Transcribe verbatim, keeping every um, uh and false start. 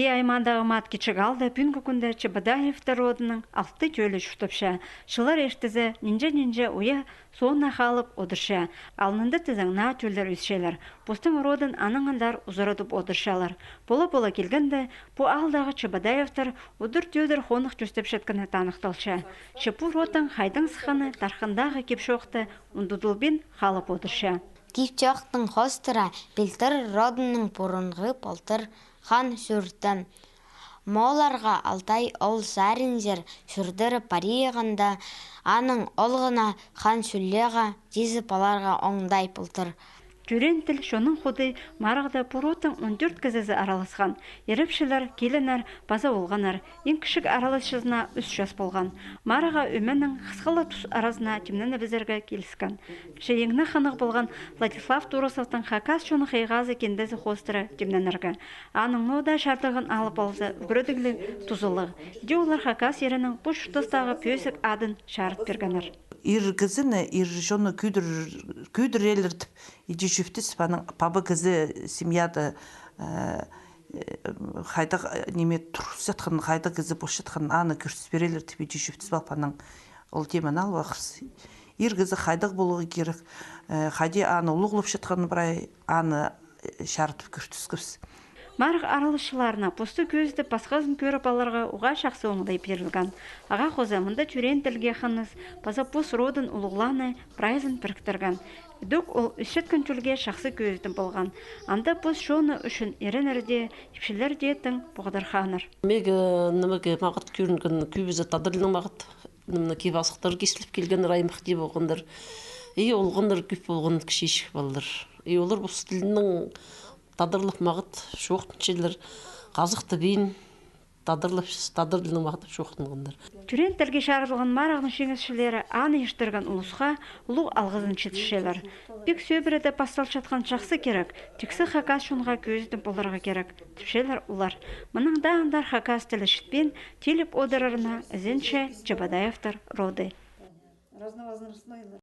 Ай аймаадағы Мат Кичіг аалда пӱӱнгі кӱнде Чебодаевтар родының алты тӧлі чуртапча. Чыллар иртізі нинҷе-нинҷе уя соонда халып одырча. Алнында тізең наа тӧллер ӧсчелер. Постың родын аннаң андар узарадып одырчалар. Пола-пола килгенде, пу аалдағы Чебодаевтар удур-тӧдір хонах тӧстепчеткені таныхталча. Че пу родтың хайдаң сыхханы тархындағы кип-чоохта ундудылбин халып одырча. Кип-чоохтың хоостыра пилтір родының пурунғы полтыр хан сӱртен. Мооларға алтай ол саринзер сӱрдіріп париғанда, аның олғына хан сӱллеға тизіп аларға оңдай полтыр. Тӧреен тіл чонның худи марығда пу родтың он тӧрт кізізі араласхан. Ирепчілер, киліннер паза олғаннар. Иң кічіг араласчызына ӱс час полған. Марыға ӧменің хысхала тус аразына тимненібізерге киліскен. Че иң не хынығ полған Владислав Турусовтың хакас чонның хыйғазы киндезі хоостыра тимненерге. Аның ноо даа чардығын алып алза, ӱгредігліг тузалығ. Иди олар хакас ирінің пу чуртастағы пӧзік адын чарыт пиргеннер. Ир кізіні, ир чонны кӧдір-, кӧдірерлер тіп, иди чӧптес, паның паба кізі семьяда, э, э, хайдағ, э, ниме, турчатхан, хайдағ кізі полчатхан, аны кӧрчетпирерлер тіп, иди чӧптес, пал паның ол теманы алып ағырза. Ир кізі хайдағ полуға кирек, э, хайди аны улуғлапчатхан прай, аны, э, чарытып кӧрчеткебіс. Марығ араласчыларына посты кӧзідіп, пасхазын кӧріп аларға уғаа чахсы оңдай пирілген. Ағаа хоза мында тӧреен тілге хыныс, паза пос родын улуғлааны прайзын піріктірген. Ідӧк ол ӧсчеткен тӧлге чахсы кӧзідім полған. Анда пос чоны ӱчӱн иреннер дее, ипчілер дее тың поғдарханнар. Меге, нимеге мағат кӧрінген, кӧбізі тадар тілінең мағат. Мына кип-азахтар кисіліп килгеннер, аймах тее полғаннар. И олғаннар кӧп полған, кічіҷек палалар. И олар пос тілінең тадарлап мағат чоохтанчалар, хазыхтабин, тадарлап, тадар тілінең мағат чоохтанғаннар. Тӧреен тілге чарыдылған марығның чиңісчілері аны иртірген улусха улуғ алғызын читірчелер. Пик сӧбіреде пасталчатхан чахсы кирек, тиксі хакас чонға кӧзідім поларға кирек, тіпчелер олар. Мының даа андар хакас тілі чітпин тиліп одырарына ізенче Чебодаевтар роды. Разновозрастнойлар.